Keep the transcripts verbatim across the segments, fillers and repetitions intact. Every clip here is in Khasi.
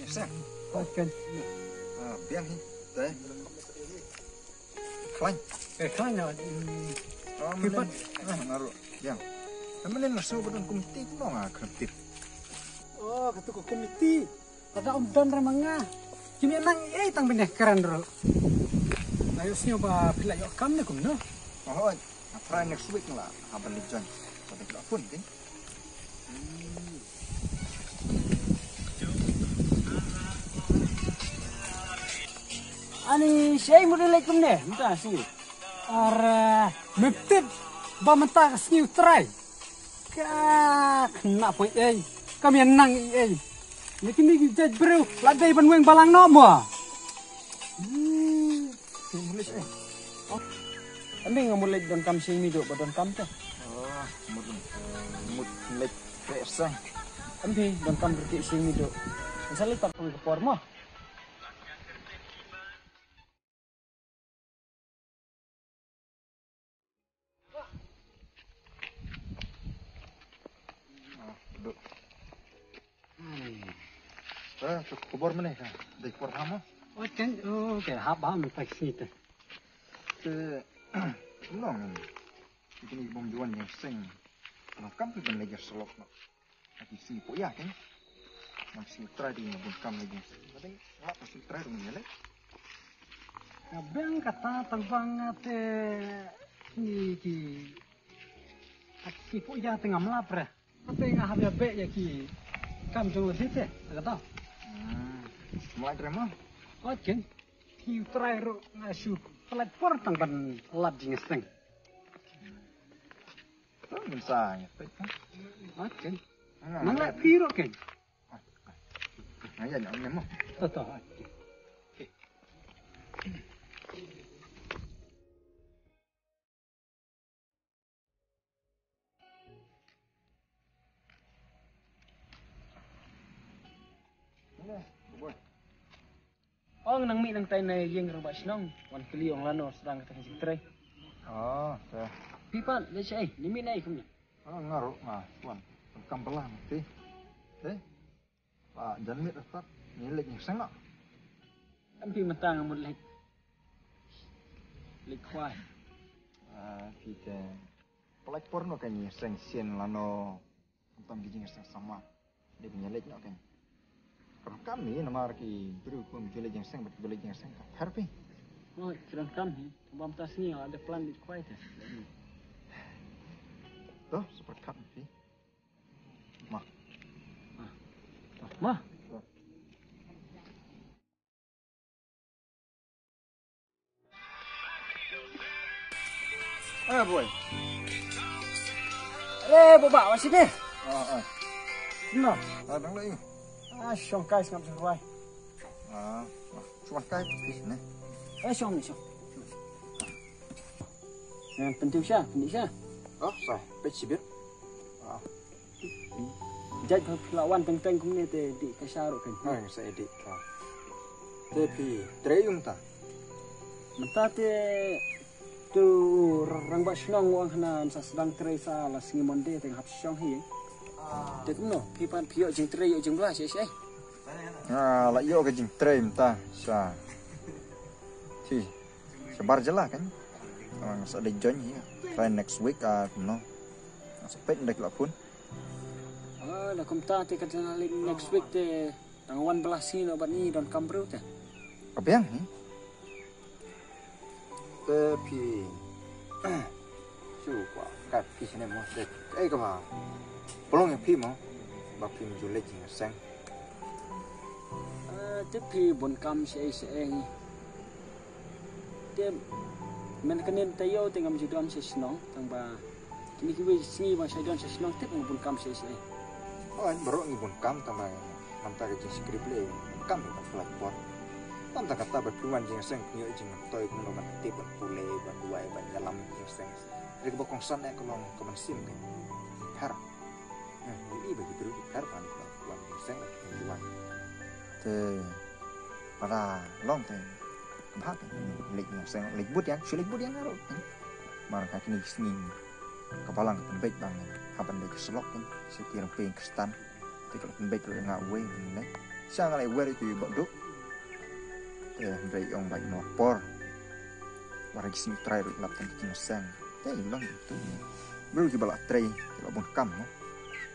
Seh. Oke. Ah, biang hi. Teh. Khlaiñ. Eh, khlaiñ na. Hmm. Oh, Kipat. Menen. Ah, naru. Biang. Menen na shu badon komiti, kumno nga kren tip. Oh, katu ka komiti. Lada ym don re ma nga, kim ïa nang ei ei tang ban ïa kren ruh. Nga ïohsngew ba phi la ïoh kam ne kumno? Hooid, nga try next week la hap ban leit join. Sa dei phi la phone kein. Ani shaei mut leit kumne mynta sngi. Ar, eh, mem tip ba mynta ka sngi U Trai. Ka khynnah poi ei, kam ïa nang ei ei. Ïa kine ki jait briew la dei ban weng balang noh mo. Hmm. Ki mut leit ei? Ym bi, nga mut leit donkam sha ïing Mido ba donkam te. Oh, mut, mut leit trei seng. Ym bi, donkam rkiew sha ïing Mido. Nga sa leit pat poi ka por mo. Ah, duk. Hmm. Eh, tu khubor mane ka? Dei por hamo? Oh, kan, oh, okay, hap ba mynta ka sngi te. Te, long ni. Kine ki bym ju wan ïa seng. Long kam ki ban leit ïa salok na. Ki sngi poi ïa kein. Ngan sngi trai dei nga bun kam lagi. Kadang lap sngi trai dei nga leh. Nga biang kata tang bang te ni ki. Ki poi ïa te ngam lap re. Te nga hap ïa beh ïa ki kam jong lade te. Kata. Hmm. Mlai trai ma. Ot kein. Ki trai ruh nga shu pynlait por tang ban lap jingïaseng. Tang ban sa ïa peit ha. Ot kein. Nang leh phi ruh kein. Nga ïa ïa ne mo. To to. Ong nang mih nangtai na ïing rangbah shnong, wan kylli ong lano sdang kata ka jingtrei. Oh, te. Phi pat, leit shaei, ne mih na ei kumne? Oh, nga ruh nga wan. Kam balang te. Te. Ba jan miet start, ngi leit ngi seng noh. Em phi mynta nga mut leit. Leit khwai. Ah, phi te. Pynlait por noh ka ngi seng sien lano. Tam ki jingseng samla. Dei ban ïa leit noh ka ngi. Kam kam ni namar ki briew kum ki leit jingseng bad ki leit jingseng ka pher phi. Oh, kiran kam hi. Bam ta sngi la da plan leit khwai te. To, super cut phi. Ma. Ma. Eh, boy. Eh, boba, masih deh. Ah, ah. Nah. Ah, dang lagi. Ah, shong kai sngap sngap wai. Ah, ah. Shong kai pis ne. Eh, shong ni shong. Yang penting sha, penting sha. Oh, sa, pet sibir. Ah. Jait pha phi la wan teng teng kumne te dih ka sha ruh kan. Ai, sa dih ka. Te phi trei ym ta. Mynta te tu rangbah shnong u ong hana sa sdang trei sa la sngi Monday te nga hap shong hi. Te kumno phi pat phi ïoh jingtrei ïoh jingbylla shi shi. Nga la ïoh ka jingtrei mynta sa. Phi. Shabar jylla kan. Nga sa dei join hi. Try next week ah kumno. Nga sa peit nda ki la phone. Ah, da kumta te ka dang leit next week te dang wan bylla sngi noh bad ngi don kam briew te. Ka biang hi. Te phi. Shu kwa ka phi shane mo te. Ei ka ba. Pynlong ïa phi mo. Ba phi mynjur leit jingseng. Ah, te phi bun kam shaei shaei. Te mynta kane te ïoh te ngam ju don sha shnong tang ba kine kiwei sngi ba nga shait don sha shnong tip nga bun kam shaei shaei. Oh, baroh ngi bun kam tang ba namar ka jingshakri Blei bun kam ban pynlait por. Tang kata ba phi wan jingseng phi ïoh jingmyntoi kumno ban tip ban pule ban duwai ban ïalam jingseng. Ri kaba kongsan eh ka long ka mynsiem ka pher. Hmm, i ba ki briew ki pher ban wan jingseng ban wan. Te Para long te. Bha te. Leit nong seng leit but ïa, shu leit but ïa nga ruh. Mar ka kine ki sngi. Ka balang ka pynbeit bang. Hap ban leit ka slok kan. Shu ki rong peng ka stan. Te ka la pynbeit ruh ïa nga uwei ne. Sha nga la wer ïa u Bah Duk. Te hynrei ong ba ïa u por. Wat ha ki sngi U Trai ruh lap tang ki jingïaseng. Te long tu. Briew kiba la trei, kiba bun kam mo.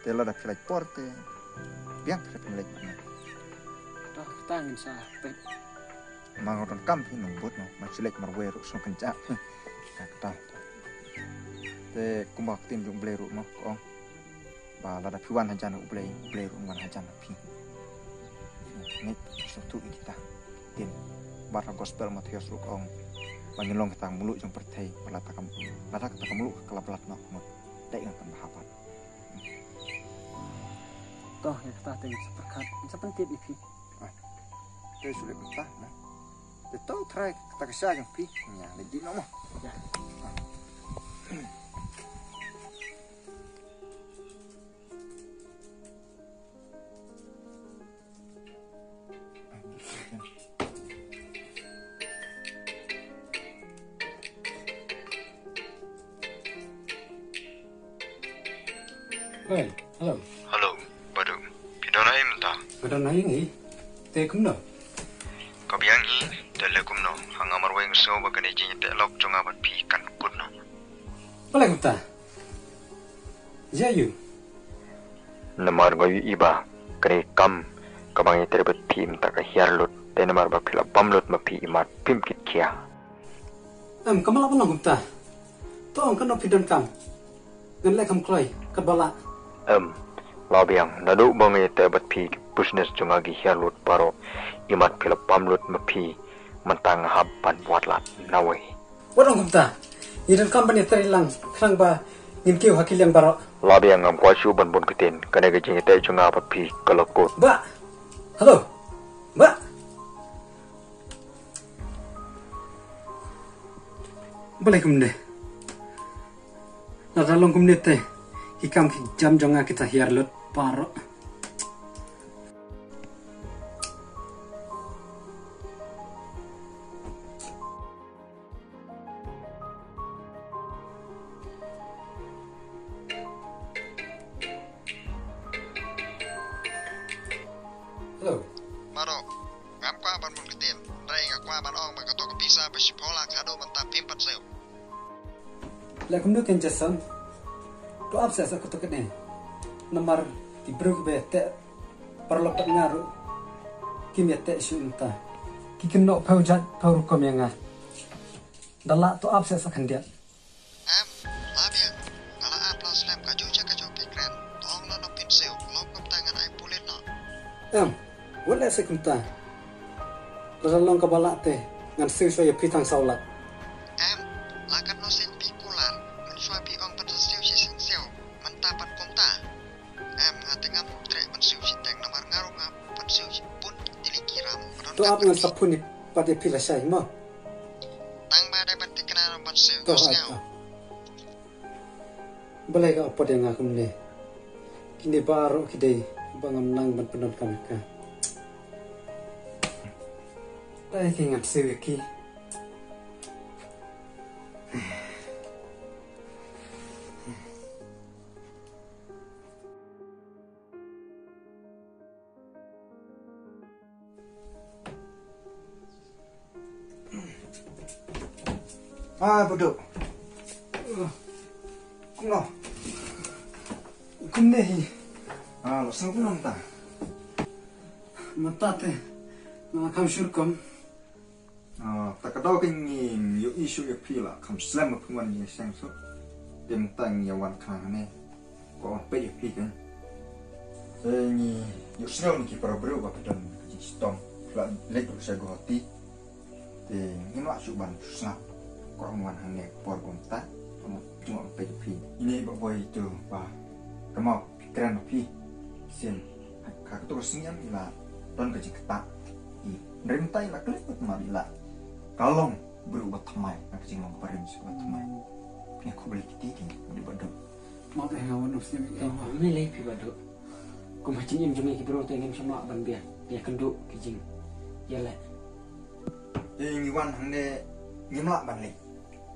Te lada phi lait por te biang phi pynleit mo. Tang ngin sa peit. Ma nga don kam phi nong bud mo. Ma shu leit marwei ruh sngewkynjah. Ka kata. Te kumba ka ktien jong U Blei ruh mo, ka ong ba lada phi wan hajan U Blei, U Blei ruh un wan hajan phi. Ngi sngewthuh ïa kita. Ktien bad ha gospel Mathaios ruh ka ong ba ngin long kata ka mluh jong pyrthei, ba lada ka, lada kata ka mluh ka la blat noh mut. Dei ngan pynbha pat. To, ïa kata te ngin sa pyrkhat, ngin sa pyntip ïa phi. Ah. Te shu leh mynta na. Te to try kata ka sha jong phi. Ïa, leh dih noh mo. Ïa. Hey, hello. Hello, Bah Duk. Phi don ha ïing mynta? Nga don ha ïing hi. Te kumno? Ka biang hi, te leh kumno? Ha nga marwei nga sngew ba kane jingïateh lok jong nga bad phi kan kut noh. Balei kumta? Ïa ïu. Namar nga ïohi ba kane ka kam kaba nga ïatrei bad phi mynta ka hiar lut, te namar ba phi la bam lut ma phi imat phim kit khia. Em, kam lah ban long kumta. To ong katno phi donkam. Ngan leh kham kloi katba lah. Em, la biang, naduh ba nga ïateh bad phi ki business jong nga ki hiar lut baroh, imat phi la bam lut ma phi, mynta nga hap ban wad lad nawei. Wat ong kumta. Ngi donkam ban ïatrei lang khnang ba ngin kiew ha ki liang baroh. La biang, ngam kwah shuh ban bun ktien, kane ka jingïateh jong nga bad phi ka la kut. Bah. Hello. Bah. Balei kumne? Lada long kumne te ki kam ki jam jong nga kita hiar lut baroh. Hello. Maro, ngam kwah ban bun ktien. Hynrei nga kwah ban ong ba kato ka pisa ba shiphew lak haduh mynta phim pat siew. Leh kumno ken Jason. To ap seh sa kato kane. Namar ki briew kiba ïateh paralok bad nga ruh kim ïateh shuh mynta. Ki kynnoh phew jait phew rukom ïa nga. Da lah to ap seh sa khyndiat. Em, la biang. Nga la ap la slem kajuh ja kajuh phi kren. To ong lano phin siew, long kumta ngan ai pulit noh. Em, wat leh seh kumta. Lada long kaba lah te ngan siew shuwa ïa phi tang saw lak. Em, la katno sien phi kular. Mynshuwa phi ong ban sa siew shisien siew. Mynta pat kumta. Em, nga te ngam treh ban siew shiteng namar nga ruh nga ban siew shibun tylli ki ram. To ap ngan sa phone pat ïa phi lashai mo. Tang ba dei ban thikna ban siew. To ai. Balei ka apot ïa nga kumne? Kine baroh ki dei ba ngam nang ban pyndonkam ïa ka. Dei ki ngan siew ïa ki. Ah, Bah Duk. Kumno? Kumne hi. Ah, la sngewbha kumta. Mynta te nga kham shuh kum. Ah, ta ka daw ka ngi ïohi shuh ïa phi la kham slem ma phi wan ïa seng shuh. Te mynta ngi ïa wan khnang hangne. Ko wan peit ïa phi kan. Te ngi ïohsngew na ki para briew ba phi don ka jingshitom. Phi la leit ruh sha Guwahati. Te ngim lah shuh ban sngap. Ko wan hangne por kumta. Ko wan peit ïa phi. Ine ba boi itu ba kynmaw phi kren ma phi. Sien ha kato ka sngi em i la don ka jingktah. I hynrei mynta i la klet bad ma i la ka long briew ba thymmai, na ka jinglong barim sha ba thymmai. Phi khublei kti ki, Bah Duk. Ma te nga wan u sien. Ym lei phi Bah Duk. Kum ha jingim jong ngi ki briew te ngim shym lah ban biang ïa kynduh ki jingïaleh. Te ngi wan hangne ngim lah ban leit.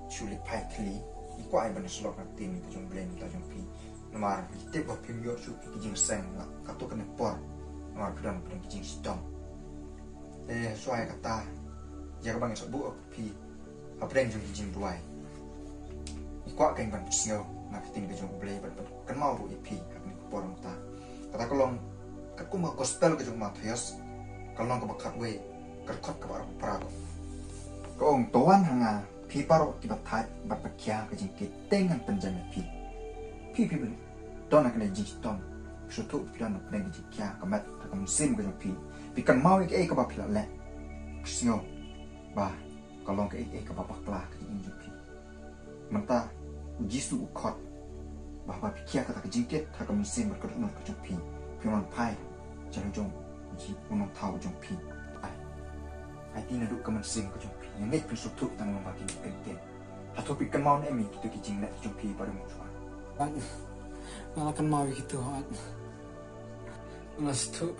Shu leit phai thylli. Ngi kwah ban slok na ktien mynta jong Blei mynta jong phi. Namar ngi tip ba phim ïoh shuh ki jingseng la katto katne por. Namar phi don hapdeng ki jingshitom. Te shuwa ïa kata, ïa kaba ngi sa buh ïa phi hapdeng jong ki jingduwai, ngi kwah kein ban pynsngew na ka ktien ka jong U Blei bad ban kynmaw ruh ïa phi ha kane ka por mynta. Kata ka long katkum ka gospel ka jong u Mathaios, ka lynnong kaba khatwei, ka dkhot kaba arphew phra. Ka ong, to wan ha nga phi baroh kiba thait bad ba khia ka jingkit, te ngan pynjem ïa phi. Phi, phi ba don ha kane ka jingshitom, phi sngewthuh phi don hapdeng ka jingkhia ka met ha ka mynsiem ka jong phi. Phi kynmaw ïa kaei kaba phi la leh. Phi sngew ba ka long kaei kaei kaba bakla ha ka jingim jong phi. Mynta U Jisu u khot ba haba phi khia kata ka jingkit ha ka mynsiem bad ka dohnud ka jong phi, phin wan phai sha la jong U Ji-, U Nongthaw jong phi. Ai, aiti naduh ka mynsiem ka jong phi. Nga ngeit phin sngewthuh tang lyngba kine ki kyntien. Hato phi kynmaw ne em ïa kito ki jingleh ki jong phi ba dang shuwa? Nga, nga la kynmaw ïa kito, hooid. Nga la sngewthuh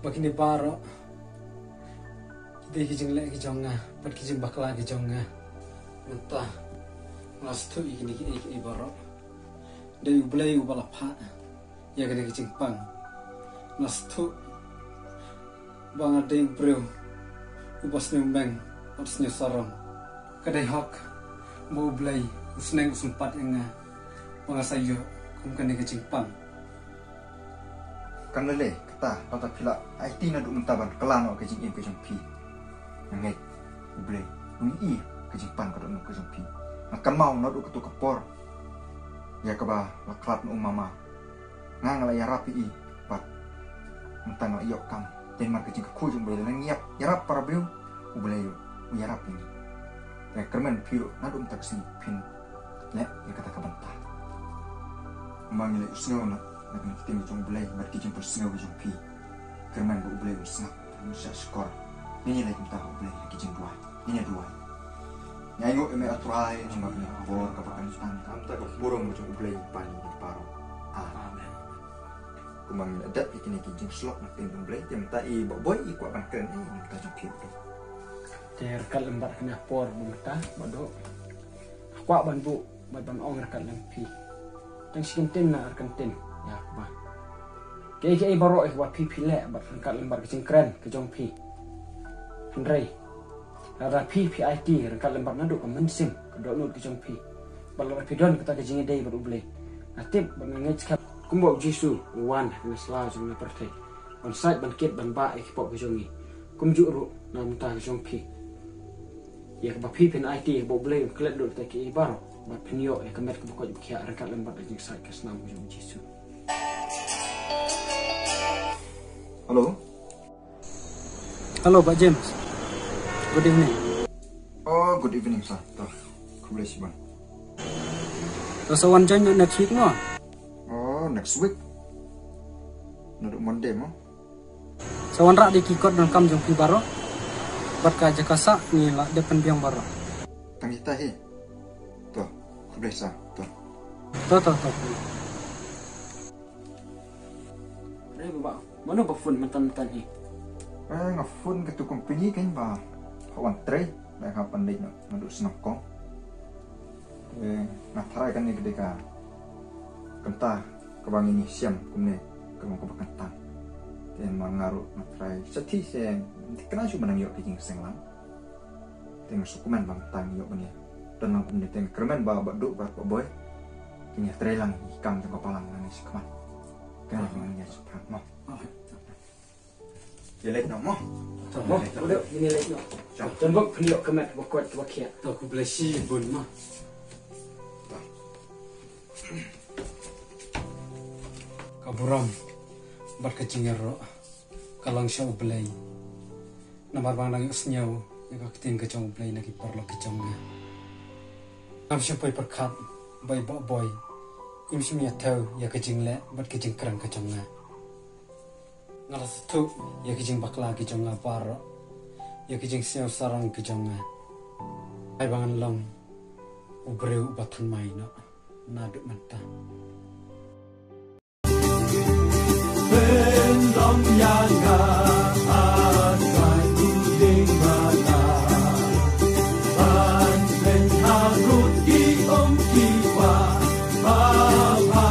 ba kine baroh ki dei ki jingleh ki jong nga bad ki jingbakla ki jong nga. Mynta nga la sngewthuh ïa kine kiei kiei baroh. Dei U Blei uba la phah ïa kane ka jingpang. Nga sngewthuh ba nga dei u briew uba sngewmeng bad sngewsarong. Ka dei hok ba U Blei u sneng u sympat ïa nga ba nga sa ïoh kum kane ka jingpang. Kan lei lei kata, lada phi la aiti naduh mynta ban kylla noh ka jingim ka jong phi, nga ngeit U Blei un ïohi ka jingpang ka dohnud ka jong phi. Nga kynmaw naduh kato ka por ïa kaba la khlad na u mama, nga, nga la ïarap ïa i bad mynta nga la ïoh kam. Te namar ka jingkyrkhu jong U Blei, lada ngi ïarap para briew, U Blei u ïarap ïa ngi. Te kyrmen phi ruh naduh mynta ka sngi phin leh ïa kata ka bynta. Kumba ngi la ïohsngew na, na ka ktien jong U Blei bad ki jingpynsngew ki jong phi, kyrmen ba U Blei un sngap, un shah shkor. Ngin ïa leit mynta ha U Blei ha ki jingduwai. Ngin ïa duwai. Ngi ainguh ïa me, A Trai, namar kane ka por kaba kyntang, ka bynta ka burom ka jong U Blei ban ïa ngi baroh. Amen. Kumba ngi la dep ïa kine ki jingsyllok na ka ktien jong U Blei, te mynta i Bah Boi i kwah ban kren ei na ka bynta jong phi. Te ryngkat lem bad kane ka por ba mynta, Bah Duh, nga kwah ban buh bad ban ong ryngkat lem phi. Tang shi kyntien na ar kyntien ïa kaba, kiei kiei baroh ïa kaba phi, phi leh bad ryngkat lem bad ka jingkren ka jong phi. Hynrei lada phi, phi aiti ryngkat lem bad naduh ka mynsiem ka dohnud ka jong phi, bad lada phi don kata ka jingïadei bad U Blei, nga tip bad nga ngeit skhem kumba U Jisu u wan ha kane ka sla jong kane ka pyrthei ban sait, ban kit, ban bah ïa ki pop ka jong ngi, kumjuh ruh na ka bynta ka jong phi. Ïa kaba phi phin aiti ïa kaba U Blei un klet lut ïa kiei baroh bad phin ïoh ïa ka met kaba koit ba khiah ryngkat lem bad ka jingsait ka snam ka jong U Jisu. Hello. Hello, Bah James. Good evening. Oh, good evening, sir. To, khublei shibun. To sa wan join next week mo? Oh, next week. Naduh Monday mo? Sa wanrah da ki kot donkam jong phi baroh bad ka jaka sah ngi la dep pynbiang baroh. Tang ita hi. To, khublei sir. To. To, to, to. Re ba, mano ba phone mynta mynta hi? Eh, nga phone katu company kan ba ha wan trei, ba ha pan leit naduh Sngewkong. Eh, nga tharai kane ka dei ka kynta kaba ngi ngi siam kumne, kaba kaba kynta. Te ma nga ruh nga tharai sa thi se, kena shu manang ïoh ka jingseng lang. Te nga shu kmen ba mynta ngi ïoh bane. Don lang kumne te nga kyrmen ba Bah Duh bad Bah Boi. Te ngi trei lang ki kam jong ka balang ngi shu kmen. Kena shu ngi shu pang mo. Ïa leit noh mo. To mo, Bah Duh, ïa leit noh. Jan bok pynïoh ka met ba koit ba khiah. To khublei shibun mo. Ka burom bad ka jingïaroh ka long sha U Blei. Namar ba nga dang ïohsngew ïa ka ktien ka jong U Blei na ki paralok ki jong nga. Ngam shym poi pyrkhat ba i Bah Boi im shym ïa thew ïa ka jingleh bad ka jingkren ka jong nga. Nga la sngewthuh ïa ka jingbakla ka jong nga baroh, ïa ka jingsngew sarong ka jong nga. Ai ba ngan long u briew uba thymmai noh naduh mynta. Pynlong ïa nga, A Trai, u dieng bala, ban pynharud ki um ki ba, ba, ba.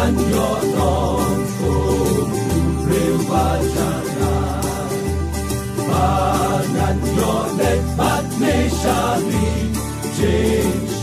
Ngan ïoh long kum u briew ba janai. Ba ngan ïoh leit bad ne shari. Jing